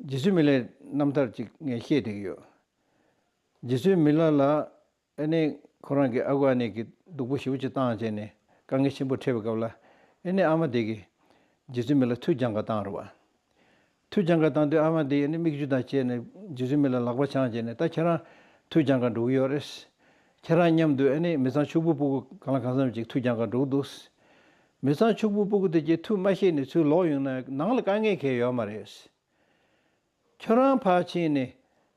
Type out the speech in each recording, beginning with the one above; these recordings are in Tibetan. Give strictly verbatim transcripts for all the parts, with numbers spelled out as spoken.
རྗེ་བཙུན་མི་ལའི་རྣམ་ཐར་ཅིག་ངས་བཤད་བསྡད་ཀྱི་ཡོད། རྗེ་བཙུན་མི་ལ་ལ་ཨ་ནི་ཁོ་རང་གི་ཨ་ཁུ་ཨ་ནེ་གིས་སྡུག་པོ་ཞེ་པོ་ཅིག་བཏང་བྱས་ནས་དཀའ་ངལ་ཆེན་པོ་འཕྲད་པའི་སྐབས་ལ། ཨ་ནི་ཨ་མ་དེ་གིས་རྗེ་བཙུན་མི་ལ་མཐུ་སྦྱང་ག་བཏང་རེད་བ། མཐུ་སྦྱང་ག་བཏང་དུས་ཨ་མ་དེ་ཨ་ནི་མིག་ཆུ་དང་བཅས་ནས་རྗེ་བཙུན་མི་ལ་ལག་པ་འཆང་བྱས་ནས། ད་ཁྱེད་རང་མཐུ་སྦྱང་ག་འགྲོ་གི་ཡོད་རེད། ཁྱེད་རང་མཉམ་དུ་ཨ་ནི་མི་ཚང་ཕྱུག་པོ་སྤུ་གུ་གང་ལ་གང་འཚམ་ཅིག་མཐུ་སྦྱང་ག་འགྲོ་གི་འདུག། མི་ཚང་ཕྱུག་པོ་སྤུ་གུ་དེ་གྱིས་མཐུ་མ་ཤེས་ནས་ཚུར་ལོག་ཡོང་ན་ནང་ལ་དཀའ་ངལ་གང་ཡང་ཡོད་མ་རེད། ཁྱོད་རང་ཕར་ཕྱིན་ནས་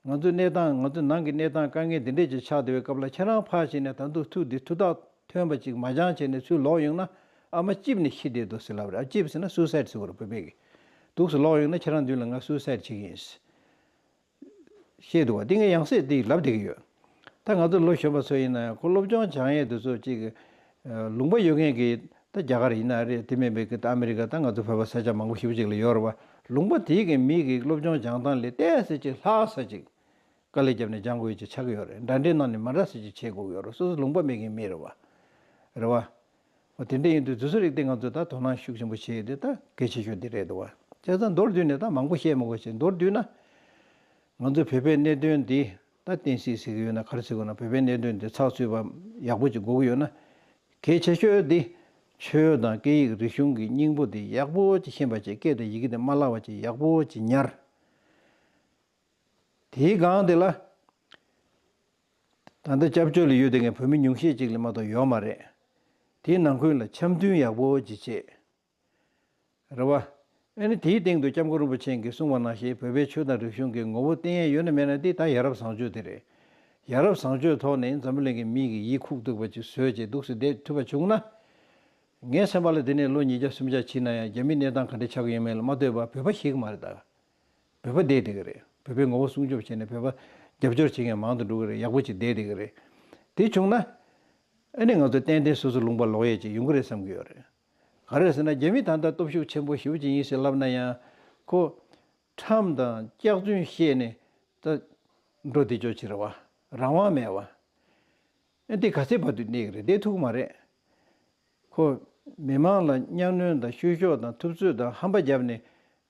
ང་ཚོའི་གནས་སྟངས། ང་ཚོའི་ནང་གི་གནས་སྟངས་དཀའ་ངལ་འདི་འདྲས་ཅིག་ཆགས་བསྡད་པའི་སྐབས་ལ། ཁྱེད་རང་ཕར་ཕྱིན་ནས་ད་དུང་མཐུ་འདི་མཐུ་རྟགས་ཐོན་པ་ཅིག་མ་སྦྱངས་བྱས་ནས་ཚུར་ལོག་ཡོང་ན། ཨ་མ་ལྕེབས་ནས་ཤི་བསྡད་འདུག་ཟེར་ལབ་རེད། ཨ། ལྕེབས་ཟེར་ན་སུའི་སའིཌ་ཟེར་བ་རེད་བོད་པས་ཀྱི། འདུག་སེ་ལོག་ཡོང་ན་ཁྱེད་རང་མདུན་ལ་ང་སུའི་སའིཌ་བྱེད་ཀྱི་ཡིན་ཟེར། བཤད་འདུག་བ། འདི་ངས་ཡང་སེ་འདི་ལབ་བསྡད་ཀྱི་ཡོད། ད་ང་ཚོ་ལོ་གཞོན་པ་ཚོ་ཡིན་ན་ཡང་ཁོ་སློབ་སྦྱོང་སྦྱང་ཡས་དེ་ཚོ་ཅིག་ལུང་པ་ཡོད་མཁན་གྱི། ད་རྒྱ་གར་ཡིན་ན་རེད། དེ་མིན་པའི་གི་ད་ཨ་མི་རི་ཀ། ད་ང་ཚོ་བོད་པ་ས་ཆ་མང་པོ་ཞེ་པོ་ཅིག་ལ་ཡོད་རེད་བ། ལུང་པ་དེའི་གི་མི་གི་སློབ་སྦྱོང་སྦྱང་སྟངས་ལས་ཏོག་ཙམ་ཅིག་ལྷག་ས་ཅིག་དཀའ་ལས་བརྒྱབ་ནས་སྦྱང་དགོས་ཡས་ཅིག་ཆགས་ཀྱི་ཡོད་རེད། འདྲ་འདྲའི་ནང་ནས་མ་འདྲ་ས་ཅིག་བྱེད་དགོས་ཀྱི་ཡོད་རེད། སོ་སོ་ལུང་པ་མེད་མཁན་མི་རེད་བ། རེད་བ། འོ། དེ་འདྲ་ཡིན་དུས་དེ་ཚོ་རིགས་དེ་ང་ཚོས་ད་དོ་སྣང་ཤུགས་ཆེན་པོ་བྱེད་ཡས་དེ་ད་གལ་ཆེ་ཤོས་དེ་རེད་འདུག་བ། བྱས་ཙང་མདོར་བསྡུས་ནས། ད་མང་པོ་བཤད་མི་དགོས་ཤིང་། མདོར་བསྡུས་ན། ང་ཚོའི་བོད་པའི་གནད་དོན་འདི། ད་བསྟན་སྲིད་ཟེར་གྱི་ཡོད་ན་ག་རེ་ཟེར་དགོས་ན། བོད་པའི་གནད་དོན་འདི་ཚགས་ཚུད་པ་ཡག་པོ་ཅིག་དགོས་ཀྱི་ཡོད་ན། གལ་ཆེ་ཤོས་འདི་ཆོས་དང་སྐད་ཡིག་རིག་གཞུང་གི་སྙིང་པོ་འདི་ཡག་པོ་ཅིག་ཤེས་པ་བྱས། སྐད་དང་ཡི་གེ་འདི་མ་བརླག་པ་ཅིག་ཡག་པོ་ཅིག་ཉར། དེའི་སྒང་དེ་ལ། ད་ལྟ་སྐྱབས་བཅོལ་ལ་ཡོད་བསྡད་མཁན་བོད་མི་ཉུང་ཤས་ཅིག་ལས་མ་གཏོགས་ཡོད་མ་རེད། དེའི་ནང་ཁུལ་ལ་འཆམ་མཐུན་ཡག་པོ་ཅིག་བྱེད། རེད་བ། ཨ་ནི་དེའི་སྟེང་དུ་སྐྱབས་མགོན་རིན་པོ་ཆེ་གིས་གསུངས་པ་ནང་བཞིན་བོད་པའི་ཆོས་དང་རིག་གཞུང་གི་ངོ་བོ་བསྟན་ཡས་ཡོད་ན་མེད་ན། དེ་ད་ཡ་རབས་བཟང་སྤྱོད་དེ་རེད། ཡ་རབས་བཟང་སྤྱོད་ཐོག་ནས་འཛམ་བུ་གླིང་གི་མི་གི་ཡིད་ཁུག་ཐུབ་པ་ཅིག་བཟོས་བྱས་འདུག་སེ་བསྡད་ཐུབ་པ་བྱུང་ན། ངའི་སེམས་པ་ལ་དེ་ནས་ལོ་ཉིས་བརྒྱ་སུམ་བརྒྱ་ཕྱིན་ན་ཡང་རྒྱ་མིའི་གནས་སྟངས་ག་འདྲ་ཆགས་ཀྱི་ཡོད་མེད་ལ་མ་ལྟོས་པར་བོད་པ་ཤེས་ཀྱི་མ་རེད་ད། བོད་པ་བསྡད་བསྡད་ཀྱི་རེད། བོད་པའི་ངོ་བོ་སྲུང་སྐྱོབ་བྱས་ནས་བོད་པ་རྒྱབ་སྐྱོར་བྱེད་མཁན་མང་དུ་འགྲོ་གི་རེད། ཡག་པོ་ཅིག་བསྡད་བསྡད་ཀྱི་རེད། དེ་བྱུང་ན། ཨ་ནི་ང་ཚོ་ཏན་ཏན་སོ་སོ་ལུང་པ་ལོག་ཡས་ཅིག་ཡོང་གི་རེད་བསམ་གྱི་ཡོད་རེད། ག་རེ་ཟེར་ན། རྒྱ་མི་ད་ལྟ་སྟོབས་ཤུགས་ཆེན་པོ་ཞེ་པོ་ཅིག་ཡིན་ཟེར་ལབ་ན་ཡང་། ཁོ་ཁྲམ་དང་སྐྱག་རྫུན་བཤད་ནས་ད་འགྲོ་བསྡད་ཆོག་ཅིག་རེད་བ། རང་དབང་མེད་བ། ཨ། འདི་ག་ཚད་བར་དུ་གནས་ཀྱི་རེད། བསྡད་ཐུབ་ཀྱི་མ་རེད། ཁོ་མི་མང་ལ་གཉའ་གནོན་དང་བཤུ་གཞོག་དང་ཐུབ་ཚོད་དང་ཧམ་པ་བརྒྱབ་ནས་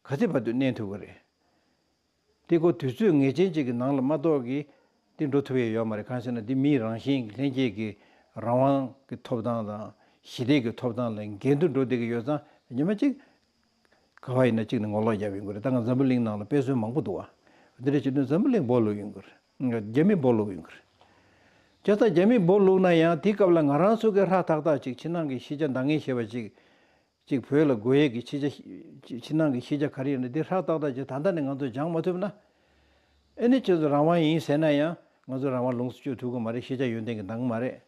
ག་ཚད་བར་དུ་གནས་ཐུབ་ཀྱི་རེད། འདི་ཁོ་དུས་ཚོད་ངེས་ཅན་ཅིག་གི་ནང་ལ་མ་གཏོགས་ཀྱི་འདི་འགྲོ་ཐུབ་ཡས་ཡོད་མ་རེད། གང་ཟེར་ན། འདི་མིའི་རང་བཞིན་གྱི་ལྷན་སྐྱེས་ཀྱི་རང་དབང་གི་ཐོབ་ཐང་དང་ཞི་བདེ་གི་ཐོབ་ཐང་ལ་འགལ་དུ་འགྲོ་བསྡད་ཀྱི་ཡོད་ཙང་། ཉི་མ་གཅིག་ག་བ་ཡིན་ན་གཅིག་ནས་ངོ་ལོག་བརྒྱབ་ཡོང་གི་རེད། ད་ང་འཛམ་བུ་གླིང་ནང་ལ་དཔེ་མཚོན་མང་པོ་འདུག་བ། འདི་འདྲ་བྱེད་དུས་འཛམ་བུ་གླིང་སྦོ་ལུག་ཡོང་གི་རེད། རྒྱ་མི་སྦོ་ལུག་ཡོང་གི་རེད། བྱས་ཙང་རྒྱ་མི་སྦོ་ལུག་ན་ཡང་དེའི་སྐབས་ལ་ང་རང་ཚོ་གི་ཧྲག་ཏག་ཏག་ཅིག་ཕྱི་ནང་གི་ཤེས་བྱ་འདང་ངེས་ཤེས་པ་ཅིག་ཅིག་བོད་ལ་དགོས་ཡས་ཀྱི་ཕྱི་ཆ། ཕྱི་ནང་གི་ཤེས་བྱ་ག་རེ་ཡོད་ན་དེ་ཧྲག་ཏག་ཏག་ཅིག་ད་ལྟ་ནས་ང་ཚོ་སྦྱང་མ་ཐུབ་ན། ཨ་ནི་ཁྱེད་ཚོ་རང་དབང་ཡིན་ཟེར་ན་ཡང་ང་ཚོ་རང་དབང་ལོངས་སུ་སྤྱོད་ཐུབ་ཀྱི་མ་རེད། ཤེས་བྱ་ཡོན་ཏན་གྱིས་འདང་གི་མ་རེད།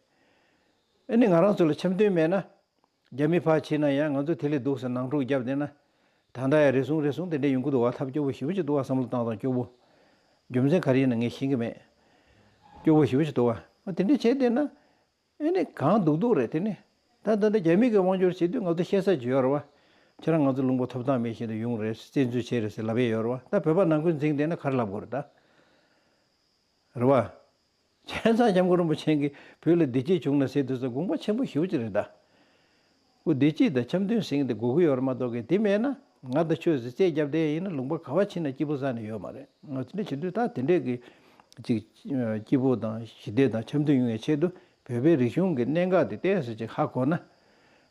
ཨ་ནི་ང་རང་ཚོ་ལ་འཆམ་མཐུན་མེད་ན། རྒྱ་མི་ཕར་ཕྱིན་ན་ཡང་ང་ཚོ་དེ་ལས་སྡུག་ས་ནང་འཁྲུག་བརྒྱབ་བསྡད་ན། ད་ལྟ་ཡང་རེ་ཟུང་རེ་ཟུང་དེ་འདྲ་ཡོང་གི་འདུག་བ། ཐབས་སྐྱོ་བོ་ཞེ་པོ་ཅིག་འདུག་བ། བསམ་བློ་བཏང་སྟངས་སྐྱོ་བོ། རྒྱུ་མཚན་ག་རེ་ཡིན་ན་ངས་ཤེས་ཀྱི་མེད། སྐྱོ་བོ་ཞེ་པོ་ཅིག་འདུག་བ། དེ་འདྲ་བྱས་བསྡད་ན། ཨ་ནི་གང་སྡུག་སྡུག་རེད་དེ་ནི། ད་ད་ལྟ་རྒྱ་མི་གི་དབང་སྒྱུར་བྱེད་དུས་ང་ཚོ་བཤད་ས་ཅིག་ཡོད་རེད་བ། ཁྱེད་རང་ང་ཚོ་ལུང་པ་ཐོབ་ཐང་མེད་བཞིན་དུ་ཡོང་རེད། བཙན་འཛུལ་བྱས་རེད་ཟེར་ལབ་ཡས་ཡོད་རེད་བ། ད་བོད་པ་ནང་ཁུལ་འཛིང་བསྡད་ན་ག་རེ་ལབ་དགོས་རེད་ད། རེད་བ། བྱས་ཙང་སྐྱབས་མགོན་རིན་པོ་ཆེ་གིས་བོད་ལ་བདེ་སྐྱིད་བྱུང་ན་ཟེར་དུས་ཙང་དགོངས་པ་ཆེན་པོ་ཞེ་པོ་ཅིག་རེད་ད། འོ། བདེ་སྐྱིད་དང་འཆམ་མཐུན་ཟེར་མཁན་དེ་དགོས་ཀྱི་ཡོད་རེད་མ་གཏོགས་ཀྱི། དེ་མེད་ན་ང་དང་ཁྱོད་ཟེར་རྩོད་རྒྱབ་བསྡད་ཡིན་ན་ལུང་པ་ག་བ་ཕྱིན་ན་སྐྱིད་པོ་རྩ་ནས་ཡོད་མ་རེད། ང་དེ་འདྲ་བྱེད་དུས་ད་དེ་འདྲས་ཀྱི་ཅིག་སྐྱིད་པོ་དང་ཞི་བདེ་དང་འཆམ་མཐུན་ཡོང་བའི་ཆེད་དུ་བོད་པའི་རིག་གཞུང་གི་གནད་འགག་དེ་ཏོག་ཙམ་ཅིག་ཧ་གོ་ན།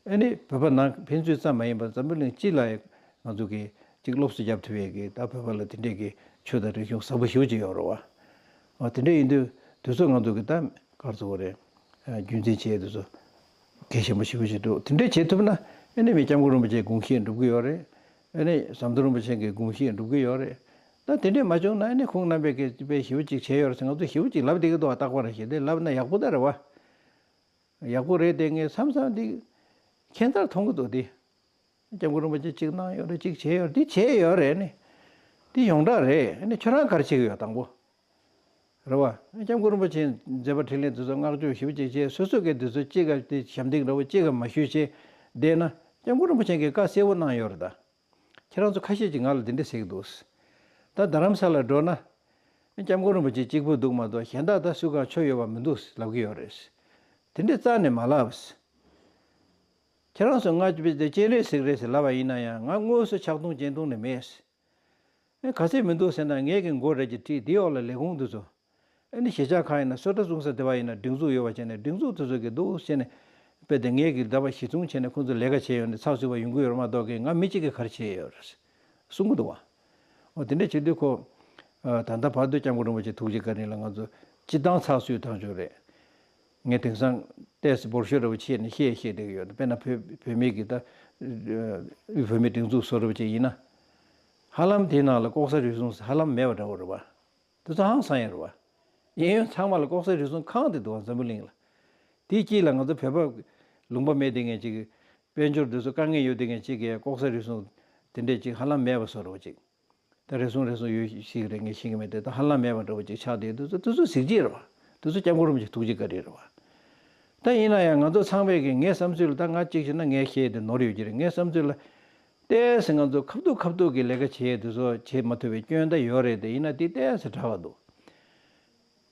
ཨ་ནི་བོད་པ་ནང་ཕན་ཚུན་ཙམ་མ་ཡིན་པར་འཛམ་བུ་གླིང་སྤྱི་ལ་ཡང་ང་ཚོ་གིས་ཅིག་སློབ་གསོ་རྒྱབ་ཐུབ་ཡས་ཀྱི། ད་བོད་པ་ལ་དེ་འདྲས་ཀྱི་ཆོས་དང་རིག་གཞུང་བཟང་པོ་ཞེ་པོ་ཅིག་ཡོད་རེད་བ། འོ། དེ་འདྲས་ཡིན་དུས་དུས་ཚོད་ང་ཚོ་གི་ད་ག་རེ་ཟེར་དགོས་རེད། རྒྱུན་འཛིན་བྱེད་ཡས་དེ་ཚོ་གལ་ཆེན་པོ་ཞེ་པོ་ཅིག་འདུག། དེ་འདྲས་བྱེད་ཐུབ་ན་ཨ་ནི་མི་སྐྱབས་མགོན་རིན་པོ་ཆེའི་དགོངས་གཞི་འགྲུབ་ཀྱི་ཡོད་རེད། ཨ་ནི་ཟམ་གདོང་རིན་པོ་ཆེ་གི་དགོངས་གཞི་འགྲུབ་ཀྱི་ཡོད་རེད། ད་དེ་འདྲས་མ་བྱུང་ན་ཨ་ནི་ཁོང་རྣམ་པས་ཀྱི་དཔེ་ཞེ་པོ་ཅིག་བྱས་ཡོད་རེད་ཟེར་ང་ཚོ་ཞེ་པོ་ཅིག་ལབ་བསྡད་ཀྱི་འདུག་བ། རྟག་པར་ཞེ་དེ་ལབ་ན་ཡག་པོ་ད་རེད་བ། ཡག་པོ་རེད་དེ། ངས་མཚམས་མཚམས་འདི་ཁྱད་མཚར་མཐོང་གི་འདུག་དེ། སྐྱབས་མགོན་རིན་པོ་ཆེ་གཅིག་གནང་ཡོད་རེད། གཅིག་བྱས་ཡོད་རེད། འདི་བྱས་ཡོད་རེད་ནི། འདི་ཡོངས་གྲགས་རེད། ཨ་ནི་ཁྱོད་རང་ག་རེ་བྱེད་ཀྱི་ཡོད། དང་པོ། རེད་བ། སྐྱབས་མགོན་རིན་པོ་ཆེའི་མཛད་པ་འཕྲིན་ལས་འདི་ཚོ་བསྔགས་བརྗོད་ཞེ་པོ་ཅིག་བྱས། སོ་སོ་གིས་འདི་ཚོ་གཅིག་ག་དེ་ཞབས་འདེགས་འདྲ་བོ་གཅིག་ག་མ་ཞུས་བྱས་བསྡད་ན། སྐྱབས་མགོན་རིན་པོ་ཆེ་གིས་བཀའ་གསལ་པོ་གནང་ཡོད་རེད་ད། ཁྱེད་རང་ཚོ་ཁ་ཤས་ཀྱིས་ང་ལ་འདི་འདྲ་ཟེར་གྱི་འདུག། ད་རྡ་རམ་ས་ལ་འགྲོ་ན། སྐྱབས་མགོན་རིན་པོ་ཆེ་གཅིག་པུ་འདུག་མ་གཏོགས་གཞན་དག་ད་སུ་གང་ཆོ་ཡོད་པ་མི་འདུག་ལབ་ཀྱི་ཡོད་རེད། དེ་འདྲ་རྩ་ནས་མ་ལབ། ཁྱེད་རང་ཚོ་ང་སྤྱན་རས་གཟིགས་རེད་ཟེར་ལབ་པ་ཡིན་ན་ཡང་། ང་དངོས་སུ་ཕྱག་སྟོང་སྤྱན་སྟོང་ནས་མེད། ཨེ་ག་ཚད་མི་འདུག་ཟེར་ན། ངས་ཀྱི་མགོ་རེ་ཅིག་བྲིས། དེའི་འོག་ལ་ལས་ཁུངས་དེ་ཚོ། ཨ་ནི་གཞིས་ཆགས་ཁག་ཡིན་ན་སོ་ཊ་བཙུགས་ས་དེ་བ་ཡིན་ན་སྒྲིག་འཛུགས་ཡོད་པ་བྱས་ནས། སྒྲིག་འཛུགས་དེ་ཚོ་གི་འདུག་བྱས་ནས། དཔེ་དེ་ངས་ཀྱི་ཟླ་བ་གཞི་བཟུང་བྱས་ནས་ཁོང་ཚོ་ལས་ཀ་བྱས་ཡོང་ནས་ཚགས་ཚུད་པ་ཡོང་གི་ཡོད་རེད་མ་གཏོགས་ཀྱི། ང་མི་གཅིག་གིས་ག་རེ་བྱས་ཡོད་རེད་གསུང་གི་འདུག་བ། འོ་དེ་འདྲ་བྱེད་དུས་ཁོ། ཨ། ད་ལྟ་བར་དུ་སྐྱབས་མགོན་རིན་པོ་ཆེ་ཐུགས་རྗེ་བཀའ་དྲིན་ལ་ང་ཚོ་སྤྱི་བཏང་ཚགས་ཚུད་བཏང་ཆོག་རེད། ངས་དེང་སང་ཏོག་ཙམ་འབོར་ཤོག་འདྲ་བོ་ཕྱེ་ནས་བཤད་བཤད་བསྡད་ཀྱི་ཡོད། དཔེར་ན་བོད་བོད་མི་གི་ད། ཨ། དབུས་བོད་མིའི་སྒྲིག་འཛུགས་བཟོ་འདྲ་བོ་ཅིག་ཡིན་ན། ཧ་ལམ་དེའི་ནང་ལ་ལྐོག་ཟ་རུལ་སུངས་ཧ་ལམ་མེད་པ་འདྲ་བོ་རེད་བ། དེ་ཚོ་ཧང་སང་ཡ་རེད་བ། གཡས་གཡོན་ཚང་མ་ལ་ལྐོག་ཟ་རུལ་སུངས་གང་དེ་འདུག་བ། འཛམ་བུ་གླིང་ལ། དེའི་དཀྱིལ་ལ་ང་ཚོ་བོད་པ་ལུང་པ་མེད་དེ་ངས་ཅིག་དཔལ་འབྱོར་དེ་ཚོ་དཀའ་ངལ་ཡོད་དེ་ངས་ཅིག་གི་ལྐོག་ཟ་རུལ་སུངས་དེ་འདྲས་ཅིག་ཧ་ལམ་མེད་པ་བཟོ་འདྲ་བོ་ཅིག་ད་རེ་ཟུང་རེ་ཟུང་ཡོད་ཤེས་ཀྱི་རེད། ངས་ཤེས་ཀྱི་མེད་དེ། ད་ཧ་ལམ་མེད་པ་འདྲ་བོ་ཅིག་ཆགས་བསྡད་འདུག་ཚོ། དེ་ཚོ་གཟི་བརྗིད་རེད་བ། དེ་ཚོ་སྐྱབས་མགོན་རིན་པོ་ཆེ་ཐུགས་རྗེ་བཀའ་དྲིན་རེད་བ། ད་ཡིན་ན་ཡང་ང་ཚོ་ཚང་མས་ཀྱི་ངའི་བསམ་ཚུལ་ལ། ད་ང་གཅིག་བྱས་ན་ངས་བཤད་དེ་ནོར་ཡོད་ཀྱི་རེད། ངའི་བསམ་ཚུལ་ལ། ཏོག་ཙམ་ང་ཚོ་ཁ་ཐུག་ཁ་ཐུག་གི་ལས་ཀ་བྱེད་དེ་ཚོ་བྱེད་མ་ཐུབ་པའི་སྐྱོན་ད་ཡོད་རེད་དེ། ཡིན་ན་དེ་ཏོག་ཙམ་དྲག་པ་འདུག་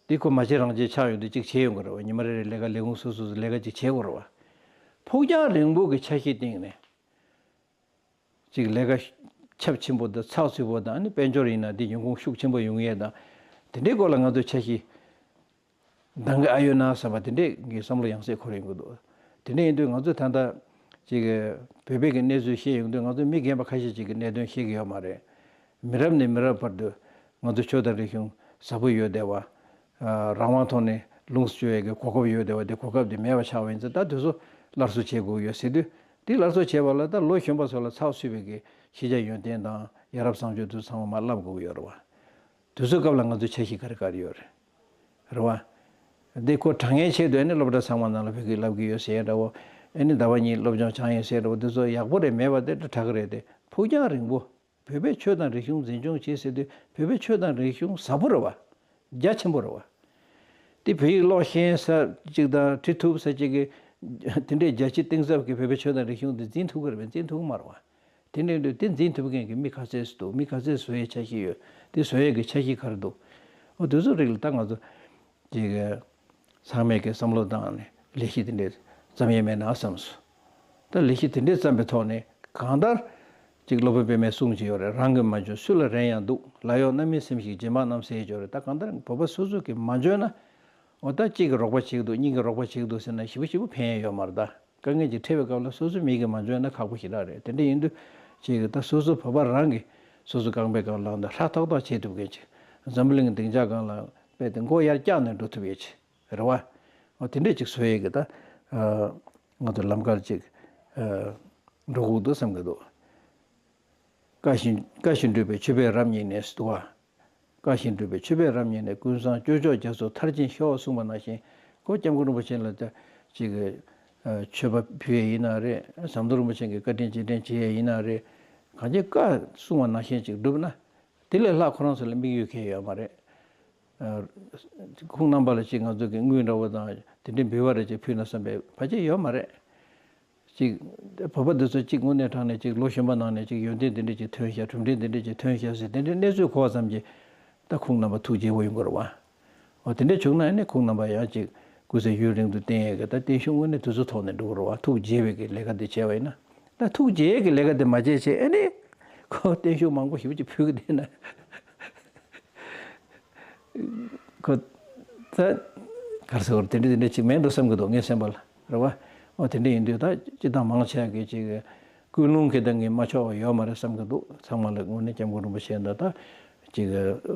དེ་ཁོ་མ་བྱེད་རང་བྱེད་ཆགས་ཡོང་དུས་གཅིག་བྱེད་ཡོང་གི་རེད་བ། ཉི་མ་རེ་རེ་ལས་ཀ་ལས་ཁུངས་སོ་སོ་སོ་ལས་ཀ་གཅིག་བྱེད་དགོས་རེད་བ། ཕུགས་རྒྱང་རིང་པོ་གི་འཆར་གཞི་སྟེང་ནས། གཅིག་ལས་ཀ་ཁྱབ་ཆེན་པོ་དང་ཚགས་ཚུད་པོ་དང་། ཨ་ནི་དཔལ་འབྱོར་ཡིན་ན་དེ་ཡོང་ཁུངས་ཤུགས་ཆེན་པོ་ཡོང་ཡས་དང་། དེ་འདྲའི་སྐོར་ལ་ང་ཚོས་འཆར་གཞི་འདང་གི་ཨ་ཡོད་ན་བསམ་པ་དེ་འདྲས་ཀྱི་བསམ་བློ་ཡང་སེ་འཁོར་ཡོང་གི་འདུག་དེ་འདྲས་ཡིན་དུས་ང་ཚོས་ད་ལྟ་ཅིག་བོད་པའི་གི་གནས་ཚུལ་བཤད་ཡོང་དུས། ང་ཚོ་མི་རྒན་པ་ཁ་ཤས་ཅིག་གི་གནད་དོན་ཤེས་ཀྱི་ཡོད་མ་རེད། མི་རབས་ནས་མི་རབས་བར་དུ་ང་ཚོ་ཆོས་དང་རིག་གཞུང་ཟབ་པོ་ཡོད་བསྡད་པ། ཨ། རང་དབང་ཐོག་ནས་ལོངས་སུ་སྤྱོད་ཡས་ཀྱི་གོ་སྐབས་ཡོད་བསྡད་པ་དེ། གོ་སྐབས་དེ་མེད་པ་ཆགས་པ་ཡིན་ཙང་། ད་དེ་ཚོ་སླར་གསོ་བྱེད་དགོས་ཡོད་ཟེར་དུས། དེ་སླར་གསོ་བྱེད་པ་ལ་ད་ལོ་གཞོན་པ་ཚོ་ལ་ཚགས་ཚུད་པའི་གི་ཤེས་བྱ་ཡོན་ཏན་དང་ཡ་རབས་བཟང་སྤྱོད་དེ་ཚང་མ་མར་བསླབ་དགོས་ཀྱི་ཡོད་རེད་བ། དེ་ཚོའི་སྐབས་ལ་ང་ཚོའི་འཆར་གཞི་ག་རེ་ག་རེ་ཡོད་རེད། རེད་བ། འདི་ཁོ་དྲང་ངེས་ཆེད་དུ། ཨ་ནི་སློབ་གྲྭ་ཚང་མ་ནང་ལ་བོད་སྐད་བསླབ་ཀྱི་ཡོད་ཟེར་འདྲ་བོ། ཨ་ནི་ཟླ་བ་གཉིས་སློབ་སྦྱོང་སྦྱངས་ཡོད་ཟེར་འདྲ་བོ། འདི་ཚོ་ཡག་པོ་རེད། མེད་པ་དེ་འདྲ་དྲག་གི་རེད་དེ། ཕུགས་རྒྱང་རིང་པོ། བོད་པའི་ཆོས་དང་རིག་གཞུང་འཛིན་སྐྱོང་བྱེད་ཟེར་དུས། བོད་པའི་ཆོས་དང་རིག་གཞུང་ཟབ་པོ་རེད་བ། རྒྱ་ཆེན་པོ་རེད་བ། དེ་བོད་ཡིག་ཀློག་ཤེས་ས་ཅིག་དང་བྲི་ཐུབ་ས་ཅིག་གི། དེ་འདྲའི་རྒྱ་ཆེ་གཏིང་ཟབ་ཀྱི་བོད་པའི་ཆོས་དང་རིག་གཞུང་དེ་འཛིན་ཐུབ་ཀྱི་རེད་པས། འཛིན་ཐུབ་ཀྱི་མ་རེད་བ། དེ་འདྲ་ཡིན་དུས་དེ་འཛིན་ཐུབ་མཁན་གྱི་མི་ག་ཚད་ཅིག་འདུག་མི་ག་ཚད་བཟོ་ཡའི་འཆར་གཞི་ཡོད། དེ་བཟོ་ཡས་ཀྱི་འཆར་གཞི་ག་རེ་འདུག་འོ་དེ་ཚོ་རིགས་ལ་ད་ང་ཚོ་ཅིག་ཚང་མས་ཀྱི་བསམ་བློ་བཏང་ནས་ལས་གཞི་དེ་འདྲས་བརྩམ་ཡས་མེད་ན་བསམས་སོང་། ད་ལས་གཞི་དེ་འདྲས་བརྩམས་པའི་ཐོག་ནས། གང་ལྟར་ཅིག་སློབ་དཔོན་པད་མའི་གསུང་ཅིག་ཡོད་རེད། རང་གིས་མ་འཇོན་སུ་ལ་རན་ཡང་སྡུག་ལ་ཡོང་རྣམ་སྨིན་སེམས་ཤིག་རྗེས་འབངས་རྣམས་ཟེར་ཡས་ཅིག་ཡོད་རེད། ད་གང་ལྟར་བོད་པ་སོ་སོ་གིས་མ་འཇོན་ན། འོ་ད་གཅིག་གིས་རོགས་པ་བྱེད་ཀྱི་འདུག་གཉིས་ཀྱིས་རོགས་པ་བྱེད་ཀྱི་འདུག་ཟེར་ན་ཞེ་པོ་ཞེ་པོ་ཕན་ཡས་ཡོད་མ་རེད་ད། དཀའ་ངལ་ཅིག་འཕྲད་པའི་སྐབས་ལ་སོ་སོའི་མི་གིས་མ་འཇོན་ན་ཁག་པོ་ཞེ་དྲག་རེད། དེ་འདྲ་ཡིན་དུས་ཅིག་ད་སོ་སོ་བོད་པ་རང་གིས་སོ་སོ་རྐང་པའི་སྒང་ལངས་ཏེ་ཧྲ་ཐག་ཐག་བྱེད་ཐུབ་མཁན་ཅིག་འཛམ་བུ་གླིང་གི་སྡིངས་ཆ་སྒང་ལ་རྦད་དེ་མགོ་ཡར་བཀྱགས་ནས་འགྲོ་ཐུབ་ཡས་ཅིག་རེད་བ། འོ་དེ་འདྲས་ཅིག་བཟོ་ཡས་ཀྱི་ད། ཨ། ང་ཚོ་ལམ་ཁར་ཅིག་ཨ། འགྲོ་དགོས་འདུག་བསམ་གྱི་འདུག་བཀའ་བཞིན་བཀའ་བཞིན་སྒྲུབ་པའི་ཆོས་པའི་རབ་བརྙེས་ནས་ཟེར་འདུག་བ། བཀའ་བཞིན་སྒྲུབ་པའི་ཆོས་པའི་རབ་བརྙེས་ནས། ཀུན་བཟང་སྐྱོ་ཤོས་རྒྱ་མཚོ་མཐར་ཕྱིན་ཤོག་གསུངས་པ་ནང་བཞིན། ཁོ་སྐྱབས་མགོན་རིན་པོ་ཆེ་ལ་ད་ཅིག་ཨ། མཆོད་པ་ཕུལ་ཡས་ཡིན་ན་རེད། ཟམ་གདོང་རིན་པོ་ཆེ་གི་བཀའ་དྲིན་རྗེས་དྲན་བྱེད་ཡས་ཡིན་ན་རེད། གང་ཅི་བཀའ་གསུངས་པ་ནང་བཞིན་ཅིག་བསྒྲུབས་ན། དེ་ལས་ལྷག་ཁོ་རང་ཚོ་ལ་དམིགས་ཡུལ་གང་ཡང་ཡོད་མ་རེད། ཨ། ཁོང་རྣམ་པ་ལ་ཅིག་ང་ཚོ་གི་དངུལ་འདྲ་བོ་དང་དེ་འདྲའི་འབུལ་བ་རེ་ཅིག་ཕུལ་ན་བསམ་པའི་ཕལ་ཆེར་ཡོད་མ་རེད། ཅིག་བོད་པ་འདི་ཚོ་ཅིག་དངོས་གནས་དྲང་ནས་ཅིག་ལོ་གཞོན་པ་ནང་ནས་ཅིག་ཡོན་ཏན་འདི་འདྲ་ཅིག་ཐོན་ཤག་གྲུབ་འབྲས་འདི་འདྲ་ཅིག་ཐོན་ཤག་ཟེར། དེ་འདྲའི་གནས་ཚུལ་གོ་བ་ཙམ་གྱིས་ད་ཁོང་རྣམ་པ་ཐུགས་དགྱེས་པོ་ཡོང་གི་རེད་བ། འོ་དེ་འདྲ་བྱུང་ན་ཨ་ནི་ཁོང་རྣམ་པ་ཡང་ཅིག་སྐུ་ཚེ་ཡུན་རིང་དུ་བརྟན་ཡས་ཀྱི་ད་བརྟན་བཞུགས་དངོས་གནས་དེ་ཚོ་ཐོག་ནས་འགྲོ་གི་རེད་བ། ཐུགས་དགྱེས་པའི་གི་ལས་ཀ་འདི་བྱས་པ་ཡིན་ན། ད་ཐུགས་དགྱེས་ཡས་ཀྱི་ལས་ཀ་འདི་མ་བྱས་བྱས་ཨ་ནི་ཁོ་བརྟན་བཞུགས་མང་པོ་ཞེ་པོ་ཅིག་ཕུལ་གི་བསྡད་ན། ཁོ་ད་ག་རེ་ཟེར་བ་རེད། དེ་འདྲ་དེ་འདྲ་ཅིག་མེད་འགྲོ་བསམ་གྱི་འདུག་ངའི་སེམས་པ་ལ་རེད་བ། འོ་དེ་འདྲ་ཡིན་དུས་ད་སྤྱིར་བཏང་མང་ཆེ་བ་གིས་ཅིག་ཀུན་སློང་གི་སྟེང་གི་མ་ཆོག་པ་ཡོད་མ་རེད་བསམ་གྱི་འདུག་ཚང་མ་ལ་དངོས་གནས་སྐྱབས་མགོན་རིན་པོ་ཆེ་འདི་ད་ཅིག་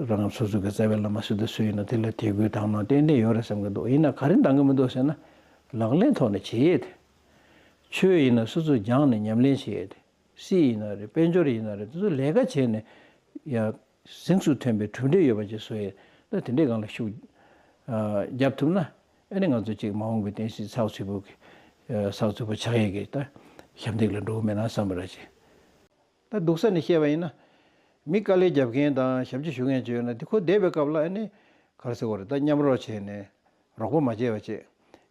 རང་སོ་སོ་གི་རྩ་བའི་བླ་མ་སུ་དང་སུ་ཡིན་ན་དེ་ལ་དད་གུས་དག་སྣང་ཏན་ཏན་ཡོད་རེད་བསམ་གྱི་འདུག་ཡིན་ན་ག་རེ་འདང་གི་མི་འདུག་ཟེར་ན། ལག་ལེན་ཐོག་ནས་བྱེད་ཡས་དེ། ཆོས་ཡིན་ན་སོ་སོ་སྦྱངས་ནས་ཉམས་ལེན་བྱེད་ཡས་དེ། སྲིད་ཡིན་ན་རེད། དཔལ་འབྱོར་ཡིན་ན་རེད། དེ་ཚོ་ལས་ཀ་བྱས་ནས་ཡ་གཟེངས་སུ་ཐོན་པའི་གྲུབ་འབྲས་ཡོད་པ་ཅིག་བཟོ་ཡས། ད་དེ་འདྲའི་སྒང་ལ་ཤུགས་ཨ་བརྒྱབ་ཐུབ་ན། ཨ་ནི་ང་ཚོ་ཅིག་མ་འོངས་པའི་བསྟན་སྲིད་ཚགས་ཚུད་པོ་གི་ཨ་ཚགས་ཚུད་པོ་ཆགས་ཡས་ཀྱི་ད་ཞབས་འདེགས་ལ་འགྲོ་གི་མེད་ན་བསམ་པ་ར་ཅིག་ད་སྡུག་ས་ནས་བཤད་པ་ཡིན་ན། མི་དཀའ་ལས་རྒྱབ་མཁན་དང་ཞབས་ཕྱི་ཞུ་མཁན་ཅིག་ཡོད་ན། དེ་ཁོ་བསྡད་པའི་སྐབས་ལ་ཨ་ནི་ག་རེ་ཟེར་དགོས་རེད། ད་མཉམ་རོགས་བྱས་ནས། རོགས་པ་མ་བྱས་པ་བྱས།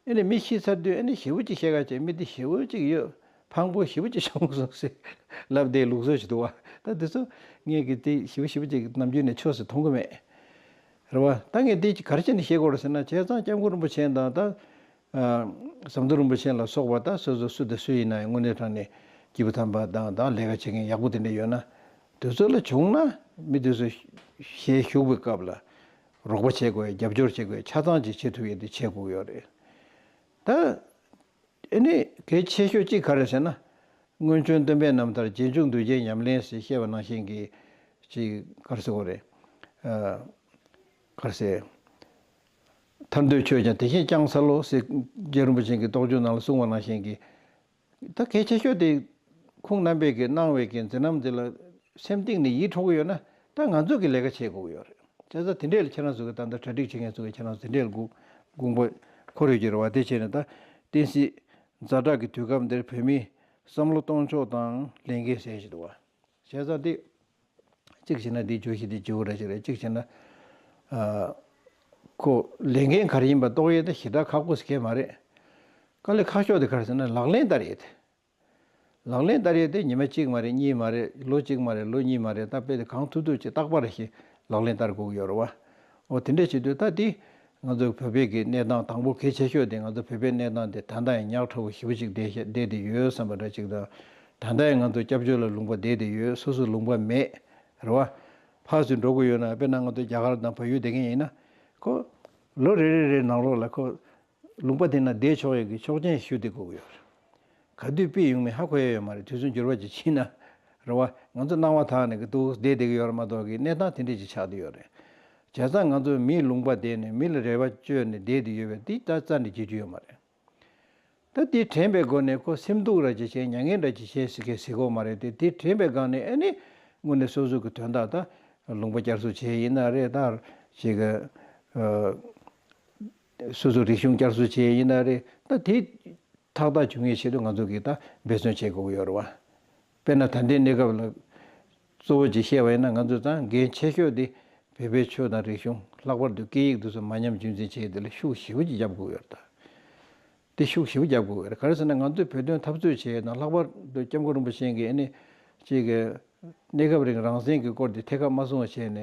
ཨ་ནི་མི་ཤི་ཚར་དུས་ཨ་ནི་ཞེ་པོ་ཅིག་བཤད་ག་བྱས། མི་འདི་ཞེ་པོ་ཅིག་ཡོད། ཕངས་པོ་ཞེ་པོ་ཅིག་བྱུང་སོང་ཟེར་ལབ་བསྡད་ལུགས་སྲོལ་ཞིག་འདུག་བ། ད་འདི་ཚོ་ངས་ཀྱི་དེ་ཞེ་པོ་ཞེ་པོ་ཅིག་ནམ་རྒྱུན་ནས་ཆོས་སུ་མཐོང་གི་མེད། རེད་བ། ད་ངས་འདི་ག་རེ་བྱས་ནས་བཤད་དགོས་རེད་ཟེར་ན། བྱས་ཙང་སྐྱབས་མགོན་རིན་པོ་ཆེ་དང་ད་ཨ་ཟམ་གདོང་རིན་པོ་ཆེ་ལ་སོགས་པ་ད་སོ་སོ་སུ་དང་སུ་ཡིན་ན་ཡང་དངོས་གནས་དྲང་ནས་སྐྱེས་བུ་དམ་པ་དང་ད་ལས་ཀ་བྱེད་མཁན་ཡག་པོ་དེ་འདྲ་ཡོད་ན། དེ་ཚོ་ལ་བྱུང་ན། མི་དེ་ཚོ་ཞལ་བཞུགས་པའི་སྐབས་ལ་རོགས་པ་བྱེད་དགོས་ཡ། རྒྱབ་སྐྱོར་བྱེད་དགོས་ཡ། ཆ་ཚང་ཅིག་བྱེད་ཐུབ་ཡ་དེ་བྱེད་དགོས་ཡོད་རེད། ད་ཨེ་ནི་གལ་ཆེ་ཤོས་གཅིག་ག་རེ་ཟེར་ན། སྔོན་བྱོན་སྟོན་པའི་རྣམ་ཐར། རྗེས་འཇུག་གདུལ་བྱའི་ཉམས་ལེན་ཟེར་བཤད་པ་ནང་བཞིན་གྱི་ཅིག་ག་རེ་ཟེར་དགོས་རེད། ཨ། ག་རེ་ཟེར། ཐར་འདོད་ཆོས་ཀྱང་དེ་བཞིན་བསྐྱངས་འཚལ་ལོ་ཟེར་རྗེ་རིན་པོ་ཆེ་གིས་རྟོགས་བརྗོད་ནང་ལ་གསུངས་པ་ནང་བཞིན་གྱི། ད་གལ་ཆེ་ཤོས་དེ་ཁོང་རྣམ་པས་ཀྱིས་གནང་བའི་གི་མཛད་རྣམ་དེ་ལ་སེམས་གཏིང་ནས་ཡིད་འཕྲོག་གི་ཡོད་ན། ད་ང་ཚོ་གི་ལས་ཀ་བྱེད་དགོས་ཀྱི་ཡོད་རེད། བྱས་ཙང་དེ་འདྲས་ལ་ཁྱེད་རང་ཚོ་གི་ད་ལྟ་གྲ་སྒྲིག་བྱེད་མཁན་ཚོ་གི་ཁྱེད་རང་ཚོ་དེ་འདྲས་ལ་དགོངས་པ་འཁོར་ཡོད་ཀྱི་རེད་བ། དེ་བྱས་ནས་ད་བསྟན་སྲིད་ཛ་དྲག་གི་དུས་སྐབས་འདིར་བོད་མིའི་བསམ་བློ་གཏོང་ཕྱོགས་དང་ལས་འགན་གསལ་བཞིན་འདུག་བ། བྱས་ཙང་དེ། གཅིག་བྱས་ན་དེའི་བརྗོད་གཞི་དེ་བརྗོད་ར་ཅིག་རེད། གཅིག་བྱས་ན། ཨ། ཁོ་ལས་འགན་ག་རེ་ཡིན་པ་རྟོགས་ཡས་དེ་ཞེ་དྲག་ཁག་པོ་ཞིག་མ་རེད། དཀའ་ལས་ཁག་ཤོས་དེ་ག་རེ་ཟེར་ན་ལག་ལེན་བསྟར་ཡས་དེ། ལག་ལེན་བསྟར་ཡས་དེ་ཉི་མ་གཅིག་མ་རེད། གཉིས་མ་རེད། ལོ་གཅིག་མ་རེད། ལོ་གཉིས་མ་རེད། ད་དཔེ་དེ་གང་ཐུབ་ཐུབ་ཅིག་རྟག་པར་ཞིག་ལག་ལེན་བསྟར་དགོས་ཀྱི་ཡོད་རེད་བ། འོ་དེ་འདྲས་བྱེད་དུས་ད་དེ་ང་ཚོ་བོད་པའི་གི་གནས་སྟངས་དང་པོ་གལ་ཆེ་ཤོས་དེ། ང་ཚོ་བོད་པའི་གནས་སྟངས་དེ་ད་ལྟ་ཡང་ཉག་ཕྲ་བོ་ཞེ་པོ་ཅིག་བསྡད་བསྡད་དེ་ཡོད་བསམ་པ་འདྲ་ཅིག་དང་། ད་ལྟ་ཡང་ང་ཚོ་སྐྱབས་བཅོལ་ལ་ལུང་པ་བསྡད་དེ་ཡོད། སོ་སོ་ལུང་པ་མེད་རེད་བ། ཕར་ཚུར་འགྲོ་དགོས་ཡོད་ན། དཔེར་ན་ང་ཚོ་རྒྱ་གར་དང་བལ་ཡུལ་བསྡད་མཁན་ཡིན་ན། ཁོ་ལོ་རེ་རེ་རེ་ནང་ལོགས་ལ་ཁོ་ལུང་པ་དེ་ན་བསྡད་ཆོག་ཡས་ཀྱི་ཆོག་མཆན་ཞུ་བསྡད་དགོས་ཀྱི་ཡོད་རེད། ག་དུས་དཔེ་ཡོང་མིན་ཧ་གོ་ཡ་ཡོད་མ་རེད། དུས་ཚོད་འགྱུར་བ་ཅིག་ཕྱིན་ན་རེད་བ། ང་ཚོ་སྣང་བ་དག་ནས་ཀྱི་འདུག་བསྡད་བསྡད་ཀྱི་ཡོད་རེད་མ་གཏོགས་ཀྱི་གནས་སྟངས་དེ་འདྲས་ཅིག་ཆགས་བསྡད་ཡོད་རེད། བྱས་ཙང་ང་ཚོ་མིའི་ལུང་པ་བསྡད་ནས་མི་ལ་རེ་བ་བཅོལ་ནས་བསྡད་བསྡད་ཡོད་པས་དེ་ད་རྩ་ནས་བྱེད་རྒྱུ་ཡོད་མ་རེད། ད་དེ་དྲན་པའི་སྒོ་ནས་ཁོ་སེམས་སྡུག་འདྲ་ཅིག་བྱས། མྱ་ངན་འདྲ་ཅིག་བྱས་ཟེར་མཁན་ཟེར་གྱི་ཡོད་མ་རེད་དེ། དེ་དྲན་པའི་སྒང་ནས་ཨ་ནི་དངོས་གནས་སོ་སོ་གི་དོན་དག་ད་ལུང་པ་བསྐྱར་གསོ་བྱས་ཡིན་ན་རེད། ད་ཅིག་གི་ཨ། སོ་སོ་རིག་གཞུང་བསྐྱར་གསོ་བྱས་ཡིན་ན་རེད། ད་དེ་ཐག་ཐག་བྱུང་བའི་ཆེད་དུ་ང་ཚོ་གིས་ད་འབད་བརྩོན་བྱེད་དགོས་ཀྱི་ཡོད་རེད་བ། དཔེར་ན་ད་ལྟའི་གནས་སྐབས་ལ་གཙོ་བོ་ཅིག་བཤད་པ་ཡིན་ན། ང་ཚོ་ད་འགན་ཆེ་ཤོས་དེ་བོད་པའི་ཆོས་དང་རིག་གཞུང་། ལྷག་པར་དུ་སྐད་ཡིག་དེ་ཚོ་མ་ཉམས་རྒྱུན་འཛིན་བྱེད་ཡས་དེ་ལ་ཤུགས་ཞེ་པོ་ཅིག་རྒྱབ་དགོས་ཀྱི་ཡོད་རེད་ད། དེ་ཤུགས་ཞེ་པོ་རྒྱབ་དགོས་ཀྱི་ཡོད་རེད། ག་རེ་ཟེར་ན་ང་ཚོས་བོད་དོན་འཐབ་རྩོད་བྱེད་ཡས་དང་། ལྷག་པར་དུ་སྐྱབས་མགོན་རིན་པོ་ཆེ་གིས་ཨ་ནི་ཅིག་གི་གནས་སྐབས་རིང་རང་བཙན་གྱི་སྐོར་དེ་ཐད་ཀར་མ་གསུངས་པ་བྱས་ནས།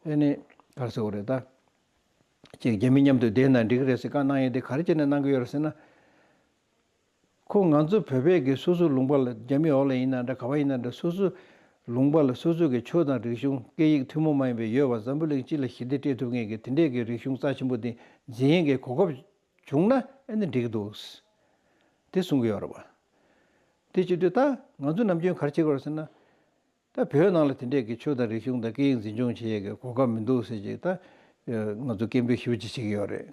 ཨ་ནི་ག་རེ་ཟེར་དགོས་རེད་ད། ཅིག་རྒྱ་མི་མཉམ་དུ་བསྡད་ན་འགྲིག་གི་རེད་ཟེར་བཀའ་གནང་ཡས་དེ་ག་རེ་བྱས་ནས་གནང་གི་ཡོད་རེད་ཟེར་ན། ཁོ་ང་ཚོ་བོད་པས་ཀྱི་སོ་སོ་ལུང་པ་ལ། རྒྱ་མི་འོག་ལ་ཡིན་ན་འདྲ། ག་པར་ཡིན་ན་འདྲ། སོ་སོ་ལུང་པ་ལ་སོ་སོ་གི་ཆོས་དང་རིག་གཞུང་། སྐད་ཡིག་ཐུན་མོང་མ་ཡིན་པའི་ཡོད་པ། འཛམ་བུ་གླིང་སྤྱི་ལ་ཞི་བདེ་སྤྲད་ཐུབ་མཁན་གྱི་དེ་འདྲས་ཀྱི་རིག་གཞུང་རྩ་ཆེན་པོ་དེ་འཛིན་ཡས་ཀྱི་གོ་སྐབས་བྱུང་ན་ཨ་ནི་འགྲིག་གི་འདུག་དེ་གསུང་གི་ཡོད་རེད་བ། དེ་བྱེད་དུས་ད་ང་ཚོ་ནམ་རྒྱུན་ག་རེ་བྱེད་དགོས་རེད་ཟེར་ན། ད་བོད་ནང་ལ་དེ་འདྲས་ཀྱི་ཆོས་དང་རིག་གཞུང་དང་སྐད་ཡིག་འཛིན་སྐྱོང་བྱེད་ཡས་ཀྱི་གོ་སྐབས་མི་འདུག་ཟེར་ཅིག་ད་ང་ཚོ་སྐད་འབོད་ཞེ་པོ་ཅིག་བྱེད་ཀྱི་ཡོད་རེད།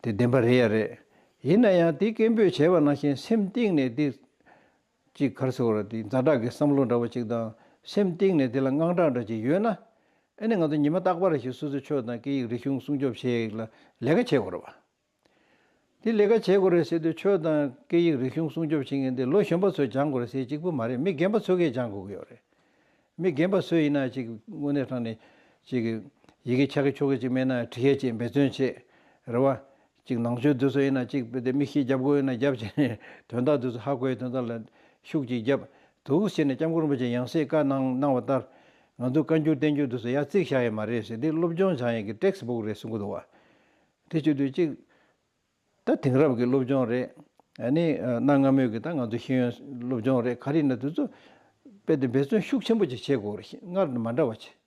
དེ་བདེན་པ་རེད་ཡ་རེད། ཡིན་ན་ཡང་དེ་སྐད་འབོད་བྱས་པ་ནང་བཞིན་སེམས་གཏིང་ནས་དེ་ཅིག་ག་རེ་ཟེར་དགོས་རེད། དེ་ཛ་དྲག་གི་བསམ་བློ་འདྲ་བོ་ཅིག་དང་། སེམས་གཏིང་ནས་དེ་ལ་དངངས་སྐྲག་འདྲ་ཅིག་ཡོད་ན། ཨ་ནི་ང་ཚོ་ཉི་མ་རྟག་པར་ཞིག་སོ་སོའི་ཆོས་དང་སྐད་ཡིག་རིག་གཞུང་སྲུང་སྐྱོབ་བྱེད་ཡས་ལ་ལས་ཀ་བྱེད་དགོས་རེད་བ། དེ་ལས་ཀ་བྱེད་དགོས་རེད་ཟེར་དུས། ཆོས་དང་སྐད་ཡིག་རིག་གཞུང་སྲུང་སྐྱོབ་བྱེད་མཁན་དེ་ལོ་གཞོན་པ་ཚོས་སྦྱང་དགོས་རེད་ཟེར་གཅིག་པུ་མ་རེད། མི་རྒན་པ་ཚོ་གིས་སྦྱང་དགོས་ཀྱི་ཡོད་རེད། མི་རྒན་པ་ཚོ་ཡིན་ན་ཅིག་དངོས་གནས་དྲང་ནས་ཅིག་ཡི་གེ་ཆ་གི་ཆོ་གི་ཅིག་མེད་ན་འབྲི་ཡས་ཅིག་འབད་བརྩོན་བྱེད་རེད་བ། ཅིག་ནང་ཆོས་དེ་ཚོ་ཡིན་ན་ཅིག་དཔེ་དེ་མིག་ཤེལ་རྒྱབ་དགོས་ཡོད་ན་རྒྱབ་བྱས་ནས་དོན་དག་དེ་ཚོ་ཧ་གོ་ཡས་དོན་དག་ལ་ཤུགས་ཅིག་རྒྱབ། འདུག་བྱས་ནས་སྐྱབས་མགོན་རིན་པོ་ཆེ་ཡང་སྲིད་བཀའ་གནང་གནང་བ་ལྟར། ང་ཚོ་བཀའ་འགྱུར་བསྟན་འགྱུར་དེ་ཚོ་ཡར་བརྩིགས་བཞག་ཡས་མ་རེད་ཟེར། དེ་སློབ་སྦྱོང་སྦྱང་ཡས་ཀྱི་ཊེག་སི་བུག་རེད་གསུང་གི་འདུག་བ། དེ་བྱེད་དུས་ཅིག་ད་དེང་རབས་ཀྱི་སློབ་སྦྱོང་རེད། ཨ་ནི་གནའ་སྔ་མོའི་གི་ད་ང་ཚོ་ཤེས་ཡོན་སློབ་སྦྱོང་རེད། ག་རེ་ཡིན་ན་དེ་ཚོ་དཔེ་དེ་འབད་བརྩོན་ཤུགས་ཆེན་པོ་ཅིག་བྱེད་དགོས་རེད། སྔར་དང་མ་འདྲ་བ་བྱེད།